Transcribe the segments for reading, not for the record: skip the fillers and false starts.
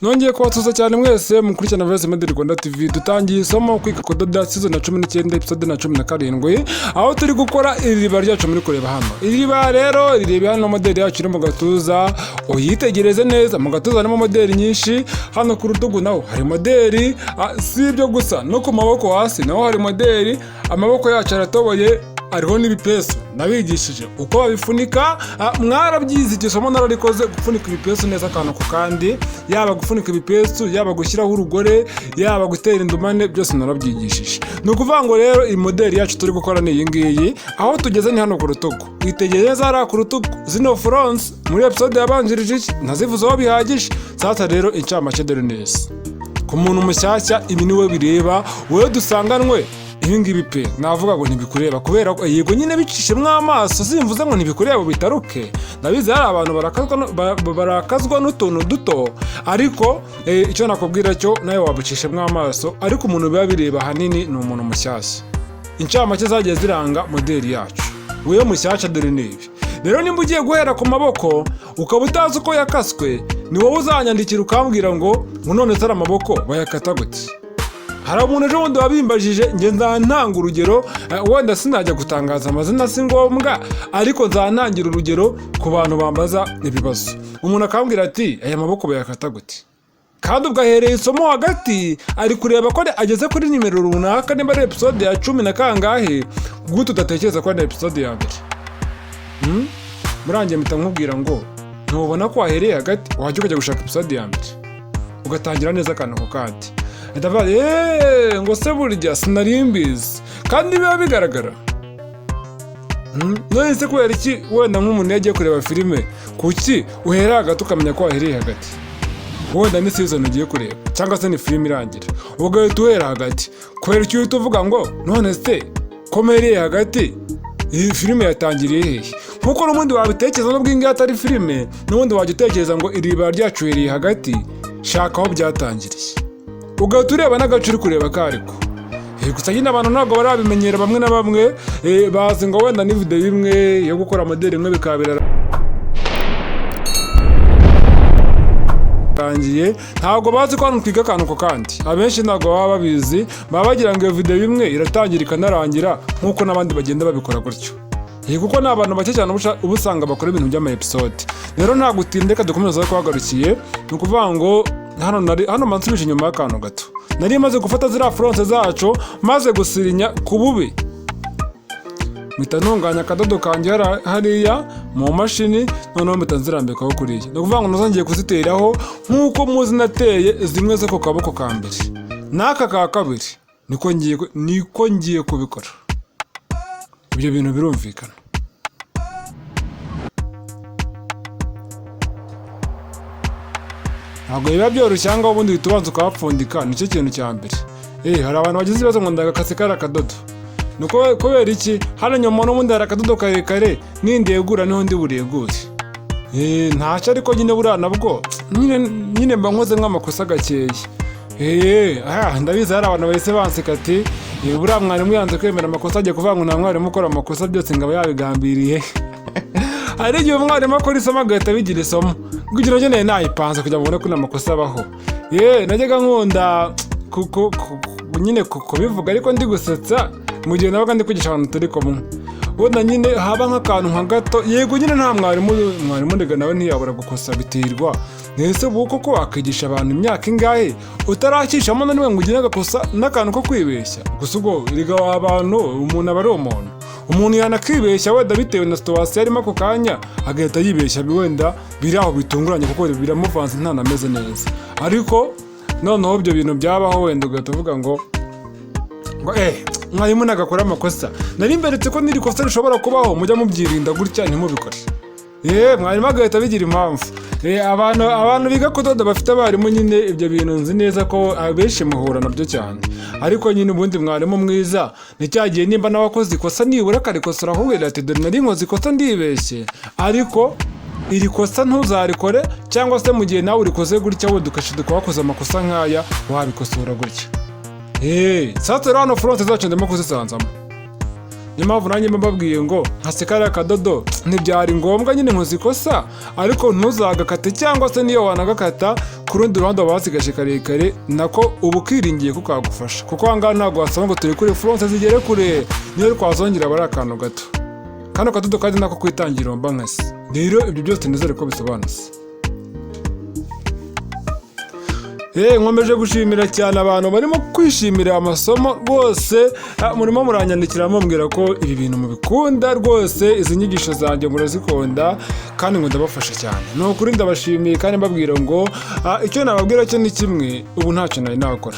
Nongeye kubasuhuza cyane mwese mukurikirana Voice Made Rwanda TV. Dutangiye isomo kwiga kudoda, season na 19, episode na 17, aho turi gukora iri riba ryacu muri kureba hano. Iri riba rero rireba hano, modeli yacu iri mu gatuza, uyitegereze neza. Mu gatuza harimo modeli nyinshi, hano ku rutugu naho hari modeli. Si ibyo gusa, no ku maboko hasi naho hari modeli. Amaboko yacu aratoboye, hariho n'ibipesu. Nabigishije uko babifunika, mwarabyize, iryo somo nararikoze, gufunika ibipesu neza akantu ku kandi, yaba gufunika ibipesu, yaba gushyiraho urugore, yaba gutera indumane, byose narabyigishije. Ni ukuvuga ngo rero iyi modeli yacu turi gukora ni iyi ngiyi. Aho tugeze ni hano ku rutugu. Witegereze hariya ku rutugu zino fronce, muri episode yabanjirije iki ntazivuzeho bihagije. Sasa rero incamake dore neza ku muntu mushyashya, ibi niwe bireba, wowe dusanganwe ibi ngibi pe navuga ngo ntibikureba, kubera ko yego nyine bicishemo amaso, simvuze ngo ntibikureba bitaruke. Ndabizi hari abantu barakazwa n'utuntu duto, ariko icyo nakubwira cyo nawe wabicishemo amaso, ariko umuntu biba bireba ahanini ni umuntu mushyashya. Incamake zagiye ziranga modeli yacu, wewe mushyashya dore ni ibi. Rero nimba ugiye guhera ku maboko ukaba utazi uko yakaswe, ni wowe uzanyandikira ukambwira ngo none se ari amaboko bayakata gute? Hari umuntu ejo bundi wabimbajije, njye nzantanga urugero, wenda sinajya gutangaza amazina, si ngombwa, ariko nzantangira urugero ku bantu bambaza ibibazo. Umuntu akambwira ati: "Aya maboko bayakata gute?" Kandi ubwo ahereye isomo hagati, ari kureba ko ageze kuri nimero runaka, niba ari episode ya cumi na kangahe, gute udatekereza ko ari episode ya mbere? Murangiye mpita nkubwira ngo ntubona ko wahereye hagati, wajya ukajya gushaka episode ya mbere ugatangira neza akantu ku kandi. Ndavuga eee ngo se burya sinari mbizi, kandi biba bigaragara. None se kubera iki wenda nk'umuntu iyo agiye kureba filime, kuki uhera hagati ukamenya ko wahereye hagati? Wenda ni season ugiye kureba cyangwa se ni filime irangira, ugahita uhera hagati, kubera icyo uhita uvuga ngo none se ko mpereye hagati, iyi filime yatangiriye hehe? Nkuko n'ubundi wabitekereza, n'ubwo iyi ngiyi atari filime, n'ubundi wajya utekereza ngo iriba ryacu rihereye hagati, shaka aho byatangiriye, ugahita ureba n'agace uri kureba kariko. Gusa nyine abantu ntabwo barabimenyera, bamwe na bamwe bazi ngo wenda ni video imwe yo gukora modeli imwe bikaba birarangiye. Ntabwo bazi ko hano twiga akantu ku kandi. Abenshi ntabwo baba babizi, baba bagira ngo iyo video imwe iratangira ikanarangira nk'uko n'abandi bagenda babikora gutyo. Kuko ni abantu bake cyane uba usanga bakora ibintu by'ama episode. Rero nta gutinda, reka dukomeze aho twagarukiye. Ni ukuvuga ngo hano nari hano nsubije inyuma y'akantu gato, nari maze gufata ziriya fronce zacu, maze gusirinya ku bubi, mpita ntunganya akadodo kanjye hariya mu mashini, noneho mpita nzirambikaho kuriya. Ni ukuvuga ngo nazo kuziteraho nk'uko muzi nateye zimwe zo ku kaboko ka mbere n'aka ka kabiri, niko ngiye kubikora. Ibyo bintu birumvikana. Ntabwo biba byoroshye, cyangwa ubundi uhita ubanza ukahapfundika, nicyo kintu cya mbere. Hari abantu bagize ibibazo ngo ndagakase kariya kadodo. Ni uko kubera iki? Hano nyuma n'ubundi hari akadodo karekare, nindegura niho ndi buregure. Ntacyo, ariko nyine buriya nabwo nyine mba nkoze nk'amakosa gakeya. Ndabizi hari abantu bahise banseka ati: "Buriya mwarimu yanze kwemera amakosa, agiye kuvuga ngo nta mwarimu ukora amakosa, byose ngo aba yabigambiriye." Hari igihe umwarimu akora isomo agahita abigira isomo kugira ngo nari nayipanze kugira ngo ubone ko nta makosa abaho. Ye, najyaga nkunda nyine kubivuga ariko ndi gusetsa, mu gihe nabaga ndi kwigisha abantu turi kumwe, wenda nyine haba nk'akantu nka gato. Yego nyine nta mwarimu, mwarimu ndega nawe ntiyabura gukosa, biterwa. Ese ubu koko wakigisha abantu imyaka ingahe utarakishamo na rimwe ngo ugire agakosa n'akantu ko kwibeshya? Gusa ubwo riga abantu, umuntu aba ari umuntu, umuntu yanakibeshya wenda bitewe na situation arimo ako kanya, agahita yibeshya wenda biri aho bitunguranye, kuko biramuvanze ntanameze neza. Ariko noneho ibyo bintu byabaho, wenda ugahita uvuga ngo mwarimu nagakora amakosa. Nari mberetse ko n'iri kosa rishobora kubaho, mujya mubyirinda gutya ntimubikore. Mwarimu agahita abigira impamvu. Abantu biga kudoda bafite abarimu nyine, ibyo bintu nzi neza ko abenshi muhura nabyo cyane. Ariko nyine ubundi mwarimu mwiza ni cya gihe nimba nawe akoze ikosa, nibura akarikosora, ahubwo ati: "Dore nari nkoze ikosa, ndibeshye, ariko iri kosa ntuzarikore," cyangwa se mu gihe nawe urikoze gutya, wenda ugashiduka wakoze amakosa nk'aya, wabikosora gutya. Sasa rero hano fronce zacu ndimo kuzisanzamo. Niyo mpamvu nanjye mba mbabwiye ngo nkase kariya kadodo ntibyari ngombwa, nyine nkoze ikosa, ariko ntuzagakate, cyangwa se niyo wanagakata kubera ku rundi ruhande waba wasigaje karekare, nako uba ukiringiye ko kagufasha, kuko aha ngaha ntabwo wasaba ngo turekure furonse zigere kure. Niyo twazongera aba ari akantu gato. Kano kadodo kandi nako kwitangira mba nkase. Rero ibyo byose nizere ko bisobanutse. Nkomeje gushimira cyane abantu barimo kwishimira amasomo rwose. Murimo muranyandikira mumbwira ko ibi bintu mubikunda rwose, izi nyigisho zanjye murazikunda kandi ngo ndabafasha cyane. Ni ukuri ndabashimiye kandi mbabwira ngo icyo nababwira cyo ni kimwe: ubu ntacyo nari nakora,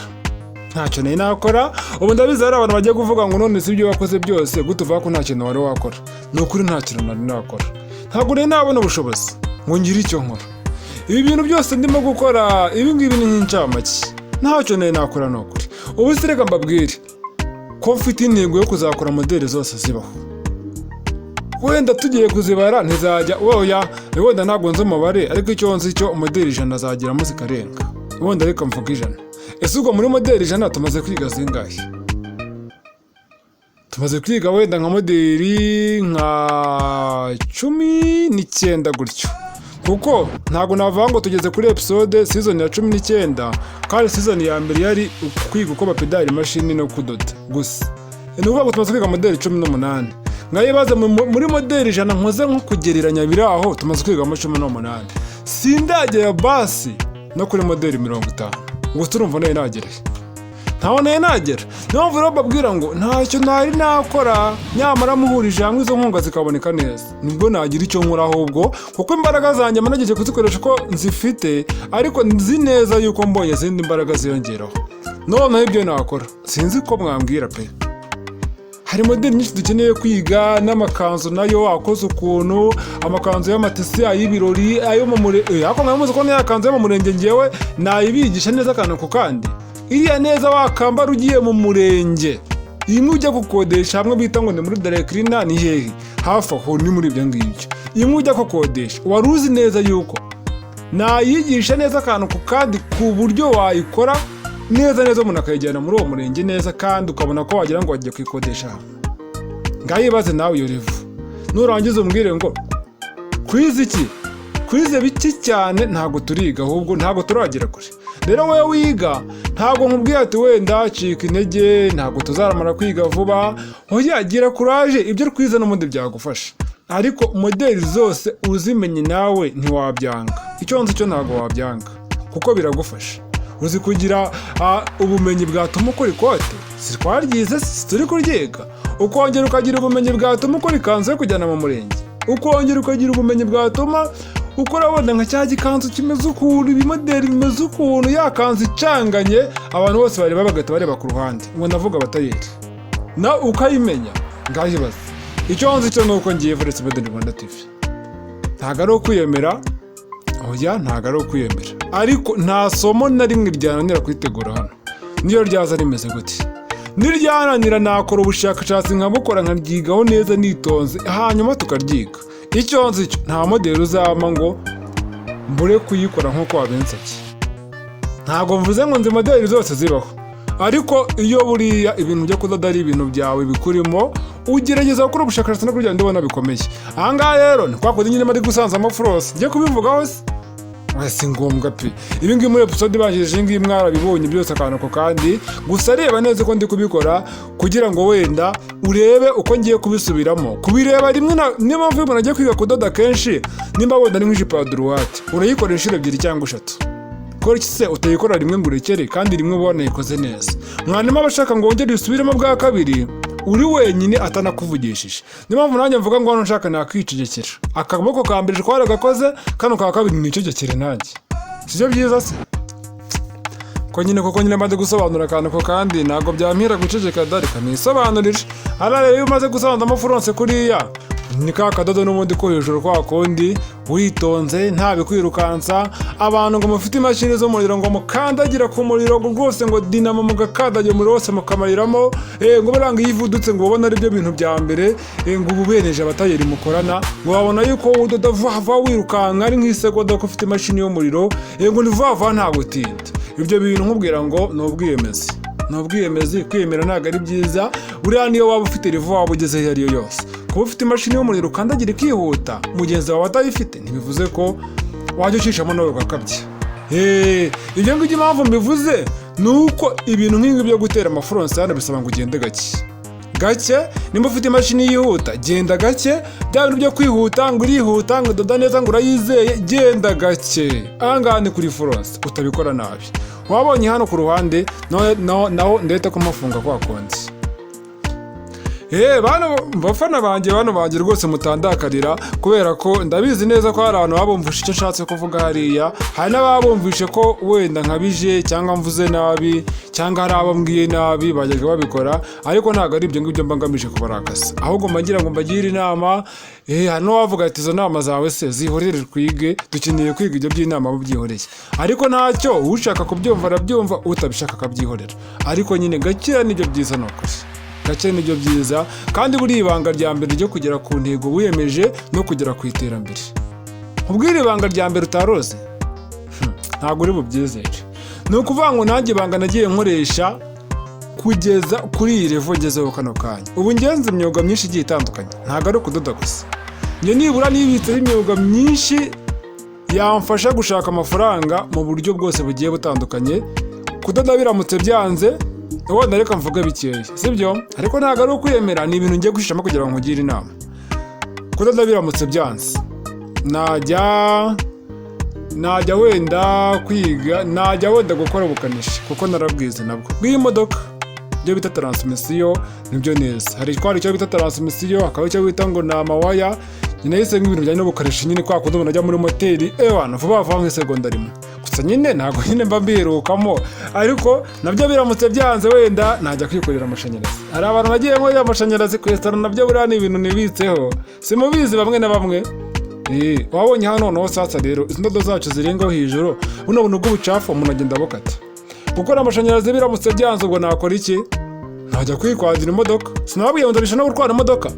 ntacyo nari nakora. Ubu ndabizi hari abantu bagiye kuvuga ngo: "None si ibyo wakoze byose, gute uvuga ko nta kintu wari wakora?" Ni ukuri nta kintu nari nakora, ntabwo nari nabona ubushobozi ngo ngire icyo nkora. Ibi bintu byose ndimo gukora, ibi ngibi ni nk'incamake, ntacyo nari nakora, ni ukuri. Ubu se reka mbabwire ko mfite intego yo kuzakora modeli zose zibaho. Wenda tugiye kuzibara ntizajya woya, wenda ntabwo nzi umubare, ariko icyo nzi cyo modeli 100 azageramo zikarenga. Wenda reka mvuge 100. Ese ubwo muri modeli 100 tumaze kwiga zingahe? Tumaze kwiga wenda nka modeli nka 19 gutyo, kuko ntabwo navuga ngo tugeze kuri episode season ya 19, kandi season ya mbere yari kwiga uko bapedara imashini no kudoda gusa. Ni ukuvuga ngo tumaze kwiga modeli 18. Nkayibaze muri modeli 100 nkoze nko kugereranya biri aho, tumaze kwigamo 18. Sindagera basi no kuri modeli 50. Gusa urumva nayo nagereye, ntaho nari nagera. Niyo mpamvu rero mbabwira ngo ntacyo nari nakora, nyamara muhurije hamwe izo nkunga zikaboneka neza, nibwo nagira icyo nkora ahubwo, kuko imbaraga zanjye mba kuzikoresha uko nzifite, ariko nzi neza yuko mbonye izindi mbaraga ziyongeraho noneho ibyo nakora sinzi ko mwambwira pe. Hari modeli nyinshi dukeneye kwiga, n'amakanzu nayo akoze ukuntu, amakanzu y'amatisi, ay'ibirori, ayo mu murenge. Ariko mwari muzi ko n'iya kanzu yo mu murenge ngewe nayibigisha neza akantu ku kandi? Iriya neza wakambara ugiye mu murenge, imwe ujya gukodesha hamwe bita ngo ni muri dry cleaner, ni hehe hafi aho, ni muri ibyo ngibyo imwe ujya gukodesha. Wari uzi neza yuko nayigisha neza akantu ku kandi, ku buryo wayikora neza neza, umuntu akayijyana muri uwo murenge neza, kandi ukabona ko wagira ngo wagiye kuyikodesha hamwe? Ngaho ibaze nawe iyo level, nurangiza umbwire ngo kwize iki, kwize biki cyane. Ntabwo turiga, ahubwo ntabwo turagera kure. Rero wowe wiga, ntabwo nkubwiye ati wenda cika intege, ntabwo tuzaramara kwiga vuba. Oya, gira courage, ibyo twize n'ubundi byagufasha. Ariko modeli zose uzimenye nawe ntiwabyanga. Icyo nzi cyo ntabwo wabyanga kuko biragufasha. Uzi kugira ubumenyi bwatuma ukora ikote? Si twaryize? Si turi kuryiga? Ukongera ukagira ubumenyi bwatuma ukora ikanzu yo kujyana mu murenge, ukongera ukagira ubumenyi bwatuma ukora wenda nka cya gikanzu kimeze ukuntu, ibimoderi bimeze ukuntu, ya kanzu icanganye abantu bose bareba bagahita bareba ku ruhande, ngo ndavuga abatayeri, na ukayimenya. Ngaho ibaze. Icyo nzi cyo ni uko ngiye Voice Model Rwanda TV, ntabwo ari ukwiyemera, oya, ntabwo ari ukwiyemera, ariko nta somo na rimwe ryananira kuritegura hano, niyo ryaza rimeze gute. Niryananira nakora ubushakashatsi nkabukora, nkaryigaho neza nitonze, hanyuma tukaryiga. Icyo nzi cyo nta modeli uzama ngo mbure kuyikora nk'uko wabinsabye. Ntabwo mvuze ngo nzi modeli zose zibaho, ariko iyo buriya ibintu byo kudoda ari ibintu byawe bikurimo, ugerageza gukora ubushakashatsi no kugira ngo ndabona bikomeye. Ahangaha rero ni kwa kundi nyine bari gusanzamo forose. Njye kubivugaho se? Oya, si ngombwa pe. Ibi ngibi muri episode ibanjirije iyi ngiyi mwarabibonye byose akantu ku kandi. Gusa reba neza uko ndi kubikora kugira ngo wenda urebe uko ngiye kubisubiramo, kubireba rimwe na niyo mpamvu iyo umuntu agiye kwiga kudoda kenshi, nimba wenda ari nk'ijipo ya droite, urayikora inshuro ebyiri cyangwa eshatu. Kubera iki se utayikora rimwe ngo urekere, kandi rimwe uba wanayikoze neza? Mwarimu aba ashaka ngo wongere usubiremo bwa kabiri uri wenyine atanakuvugishije. Niyo mpamvu nanjye mvuga ngo hano nshaka nakwicecekera. Akaboko ka mbere twaragakoze, kano ka kabiri nicecekere nanjye. Sibyo byiza se? Ko nyine koko nyine mbanze gusobanura akantu ko kandi ntabwo byampira guceceka da, reka nisobanurire. Hariya rero iyo umaze gusobanuramo furonse kuriya, ni ka kadodo n'ubundi ko hejuru kwa kundi, witonze, nta bikwirukansa. Abantu ngo mufite imashini z'umuriro, ngo mukandagira ku muriro, ngo rwose ngo dinamo, mugakandagira umuriro wose mukamariramo, ngo buranga iyo ivudutse ngo ubone ari byo bintu bya mbere, ngo ubu beneje abatayeri mukorana, ngo babona yuko udoda vuba vuba wirukanka ari nk'isegonda ko ufite imashini y'umuriro, ngo ni vuba vuba nta gutinda. Ibyo bintu nkubwira ngo ni ubwiyemezi, ni ubwiyemezi. Kwiyemera ntabwo ari byiza. Buriya niyo waba ufite level waba ugeze iyo ari yo yose, kuba ufite imashini y'umuriro ukandagira ikihuta, mugenzi wawe atayifite, ntibivuze ko wajya ucishamo nawe ugakabya. Ibyo ngibyo impamvu mbivuze ni uko ibintu nk'ibi byo gutera amafurunsi hano bisaba ngo ugende gake gake. Nimba ufite imashini yihuta, genda gake. Bya bintu byo kwihuta ngo urihuta, ngo udoda neza, ngo urayizeye, genda gake. Ahangaha ni kuri furonsi, utabikora nabi. Wabonye hano ku ruhande naho ndahita kumafunga kwa kundi. Bano bafana banjye, bano banjye rwose mutandakarira, kubera ko ndabizi neza ko hari abantu babumvishe icyo nshatse kuvuga hariya, hari n'ababumvishe ko wenda nkabije cyangwa mvuze nabi cyangwa hari abo mbwiye nabi bajyaga babikora, ariko ntabwo ari ibyo ngibyo mba ngamije kubarakaza, ahubwo mba ngira ngo mbagire inama. Hari n'uwavuga ati: "Izo nama zawe se zihorere, twige, dukeneye kwiga, ibyo by'inama byihoreye." Ariko ntacyo, ushaka kubyumva arabyumva, utabishaka akabyihorera. Ariko nyine gakira nibyo byiza, ni ukuri gake nibyo byiza. Kandi buriya ibanga rya mbere ryo kugera ku ntego wiyemeje no kugera ku iterambere, nkubwire ibanga rya mbere utaroze, ntabwo uri bubyizere. Ni ukuvuga ngo nanjye ibanga nagiye nkoresha kugeza kuri iyi level ngezeho kano kanya, ubu ngenzi imyuga myinshi igiye itandukanye, ntabwo ari ukudoda gusa. Njye nibura nibitseho imyuga myinshi yamfasha gushaka amafaranga mu buryo bwose bugiye butandukanye. Kudoda biramutse byanze, wenda reka mvuge bikeya, sibyo? Ariko ntabwo ari ukwiyemera, ni ibintu ngiye gushishamo kugira ngo nkugire inama. Kudoda biramutse byanze, najya wenda kwiga, najya wenda gukora ubukanishi, kuko narabwize nabwo bw'imodoka, ibyo bita transmission nibyo neza. Hari twari icyo bita transmission, hakaba icyo bita ngo ni amawaya. Nyine nahise nk'ibintu bijyanye n'ubukanishi nyine, kwa kundi umuntu ajya muri moteri, ewana, vuba vuba nk'isegonda rimwe. Gusa nyine ntabwo nyine mba mbiherukamo. Ariko nabyo biramutse byanze, wenda najya kwikorera amashanyarazi. Hari abantu bagiye nkorera amashanyarazi ku resitora, nabyo buriya ni ibintu nibitseho, simubizi bamwe na bamwe. Wabonye hano noneho sasa rero izi ndodo zacu zirengaho hejuru, buno buntu bw'ubucafu umuntu agenda abukata. Gukora amashanyarazi biramutse byanze, ubwo nakora iki? Najya kwikwadira imodoka. Sinababwiye ngo ndabisha no gutwara imodoka?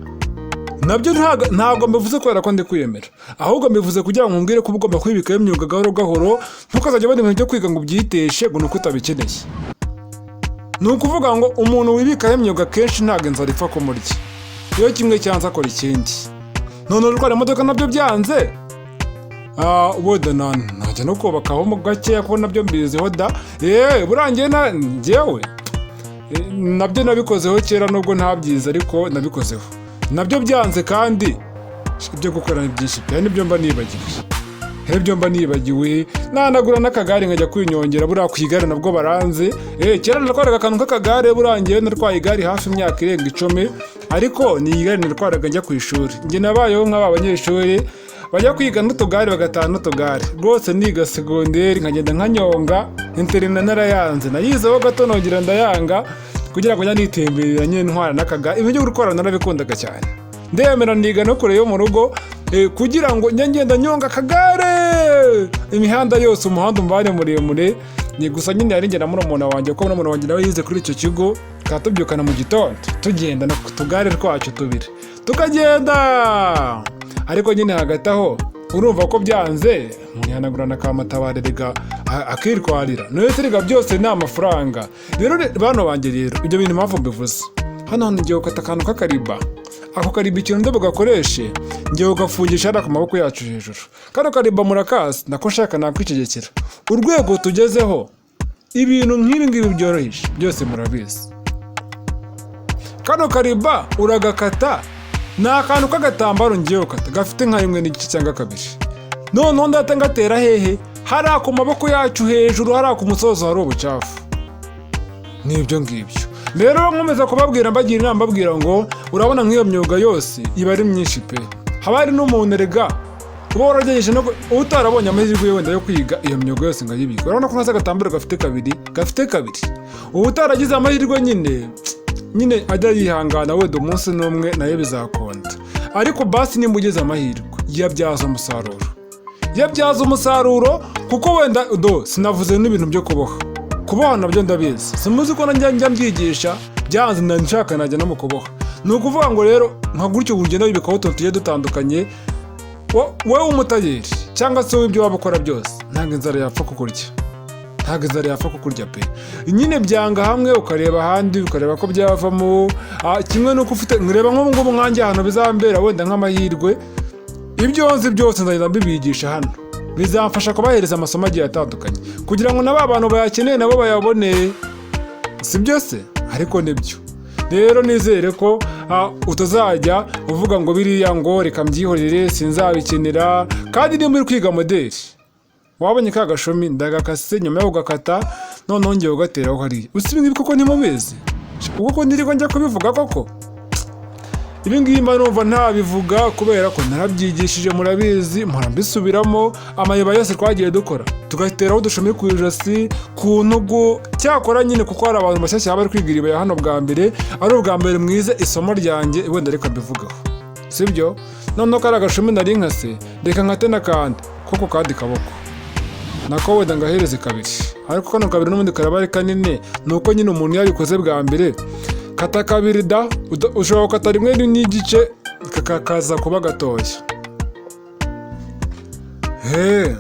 Nabyo ntabwo mbivuze kubera ko ndi kwiyemera, ahubwo mbivuze kugira ngo nkubwire ko uba ugomba kwibikaho imyuga gahoro gahoro. Ntukazajya ubona ibintu byo kwiga ngo ubyiteshe ngo ni uko utabikeneye. Ni ukuvuga ngo umuntu wibikaho imyuga kenshi ntabwo inzara ipfa kumurya. Iyo kimwe cyanze akora ikindi. None gutwara imodoka nabyo byanze, wenda najya no kubakaho mu gakeya, kuko nabyo mbiziho da. Yewe, burangiye na njyewe nabyo nabikozeho kera, nubwo ntabyize ariko nabikozeho. Nabyo byanze, kandi ibyo gukora ni byinshi pe. Nibyo mba nibagiwe, ibyo mba nibagiwe. Nanagura n'akagare nkajya kwinyongera. Buriya ku igare nabwo baranze. Kera natwaraga akantu k'akagare. Burangiye natwaye igare hafi imyaka irenga 10, ariko ni igare natwaraga njya ku ishuri. Njye nabayeho nk'aba banyeshuri bajya kwiga n'utugare, bagataha n'utugare. Rwose niga segonderi nkagenda nkanyonga. Internat narayanze, nayizeho gato nongera ndayanga, kugira ngo njya nitemberera nyine ntwara n'akagare. Ibintu byo gutwara narabikundaga cyane. Ndemera niga no kure yo mu rugo, kugira ngo njye ngenda nyonga akagare imihanda yose, umuhanda umbane muremure. Ni gusa nyine yari njye na murumuna wanjye, kuko murumuna wanjye nawe yize kuri icyo kigo, tukaba tubyukana mu gitondo tugenda ku tugare twacu tubiri tukagenda. Ariko nyine hagati aho urumva ko byanze, umuntu yanagurana kamatabare rega akitwarira. None rega byose ni amafaranga. Rero bano banjye, rero ibyo bintu impamvu mbivuze hano hantu, ngiye gukata akantu k'akariba. Ako kariba ikintu ndi bugakoreshe, ngiye kugafungisha hariya ku maboko yacu hejuru. Kano kariba murakazi, nako nshaka nakwicegekera. Urwego tugezeho, ibintu nk'ibi ngibi byoroheje byose murabizi. Kano kariba uragakata, ni akantu k'agatambaro ngiye gukata gafite nka 1.5 cyangwa 2. Noneho ndahita ngatera hehe? Hariya ku maboko yacu hejuru, hariya ku musozo hari ubucafu. Ni ibyo ngibyo rero nkomeza kubabwira, mbagira inama, mbabwira ngo urabona nk'iyo myuga yose iba ari myinshi pe. Haba hari n'umuntu erega uba waragerageje no utarabonye amahirwe wenda yo kwiga iyo myuga yose ngo ayibike. Urabona ko nk'aka agatambaro gafite kabiri, gafite kabiri. Uba utaragize amahirwe nyine ajya yihangana, wenda umunsi n'umwe nayo bizakunda. Ariko basi nimba ugize amahirwe, yabyaza umusaruro, yabyaza umusaruro, kuko wenda do sinavuze n'ibintu byo kuboha. Kuboha nabyo ndabizi, simuzi ko njya mbyigisha. Byanze nshaka najya no mu kuboha. Ni ukuvuga ngo rero nka gutyo ugenda wibikaho utuntu tugiye dutandukanye. Wowe w'umutayeri cyangwa se wowe, ibyo waba ukora byose, ntabwo inzara yapfa kukurya, ntabwo inzara yapfa kukurya pe. Nyine byanga hamwe ukareba ahandi, ukareba ko byavamo. Kimwe n'uko ufite, nkureba nk'ubu ngubu nkanjye ahantu bizambera wenda nk'amahirwe, ibyo nzi byose nzagenda mbibigisha hano. Bizamfasha kubahereza amasomo agiye atandukanye kugira ngo na ba bantu bayakeneye nabo bayabone. Si byo se? Ariko nibyo. Rero nizere ko utazajya uvuga ngo biriya ngo reka mbyihorere, sinzabikenera, kandi niba uri kwiga modeli. Wabonye ka gashumi ndagakase, nyuma yo kugakata noneho ngiye kugateraho hariya. Usi ibi ngibi koko ntimubizi? Ubwo ko nirigo njya kubivuga koko, ibi ngibi mba numva ntabivuga kubera ko narabyigishije, murabizi, mpora mbisubiramo. Amayeba yose twagiye dukora, tugateraho udushumi ku ijosi, ku ntugu. Cyakora nyine kuko hari abantu bashyashya baba bari kwiga iribaya hano bwa mbere, ari ubwa mbere mwize isomo ryanjye, wenda reka mbivugaho, sibyo? Noneho kari agashumi nari nkase, reka nkate n'akandi ko ku kandi kaboko nako, wenda ngahereze kabiri, ariko kano kabiri n'ubundi karaba ari kanini. Ni uko nyine umuntu iyo abikoze bwa mbere, kata kabiri da. Ushobora gukata rimwe n'igice, kakaza kuba gatoya. He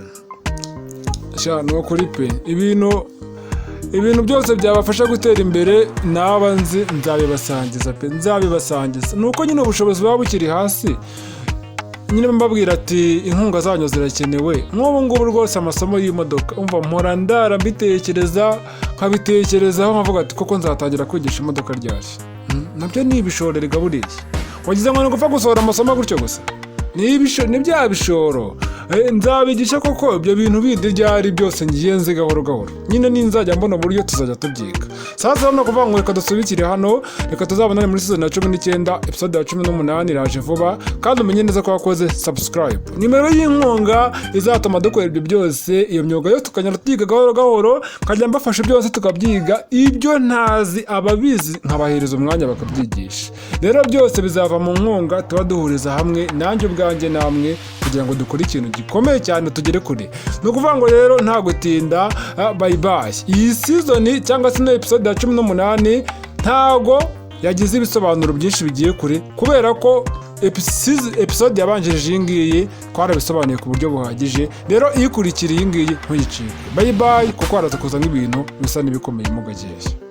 sha, ni ukuri pe, ibintu byose byabafasha gutera imbere naba nzi nzabibasangiza pe, nzabibasangiza. Ni uko nyine ubushobozi buba bukiri hasi nyine, mbabwira ati inkunga zanyu zirakenewe. Nk'ubu ngubu rwose amasomo y'imodoka, umva, mpora ndara mbitekereza, nkabitekerezaho, nkavuga ati koko nzatangira kwigisha imodoka ryari? Nabyo ni ibishoro erega. Buriya wagize ngo ni ugupfa gusohora amasomo gutyo gusa? Ni bya bishoro. Nzabigisha koko ibyo bintu bindi ryari? Byose ngiye nzi gahoro gahoro nyine, ninzajya mbona uburyo tuzajya tubyiga. Sasa hano kuvuga ngo reka dusubikire hano, reka tuzabonane muri season ya 19, episode ya 18 iraje vuba. Kandi umenye neza ko wakoze subscribe, nimero y'inkunga izatuma dukora ibyo byose, iyo myuga yose tukagenda tuyiga gahoro gahoro, nkajya mbafasha byose tukabyiga. Ibyo ntazi, ababizi nkabahereza umwanya bakabyigisha. Rero byose bizava mu nkunga tuba duhuriza hamwe, nanjye ubwanjye namwe, kugira ngo dukore ikintu gikomeye cyane, tugere kure. Ni ukuvuga ngo rero nta gutinda, bye bye. Iyi season cyangwa se ino episode ya 18 ntago yagize ibisobanuro byinshi bigiye kure, kubera ko episode yabanjirije iyi ngiyi twarabisobanuye ku buryo buhagije. Rero ikurikira iyi ngiyi ntuyicike. Bye bye, kuko haraza kuza nk'ibintu bisa n'ibikomeye mu gakeya.